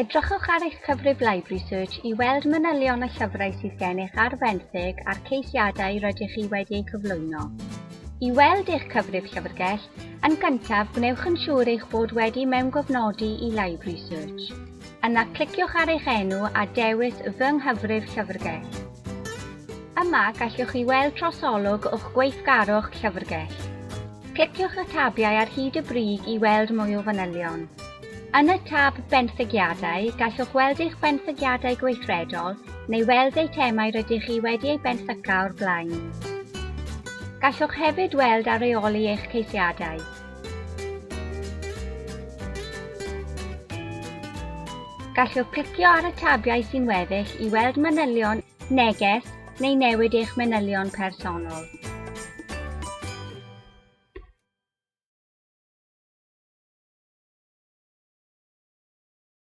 Edrychwch ar eich cyfrif Library Search i weld manylion y llyfrau sydd gennych ar fenthyg a'r ceisiadau rydych chi wedi eu cyflwyno. I weld eich cyfrif llyfrgell, yn gyntaf gwnewch yn siŵr eich bod wedi mewngofnodi i Library Search. Yna cliciwch ar eich enw a dewis Fy Nghyfrif Llyfrgell. Yma gallwch chi weld trosolwg o'ch gweithgarwch llyfrgell. Cliciwch y tabiau ar hyd y brig i weld mwy o fanylion. Yn y tab Benthyciadau, gallwch weld eich benthyciadau gweithredol neu weld eitemau rydych chi wedi eu benthyca o'r blaen. Gallwch hefyd weld a rheoli eich ceisiadau. Gallwch clicio ar y tabiau sy'n weddill i weld manylion neges neu newid eich manylion personol.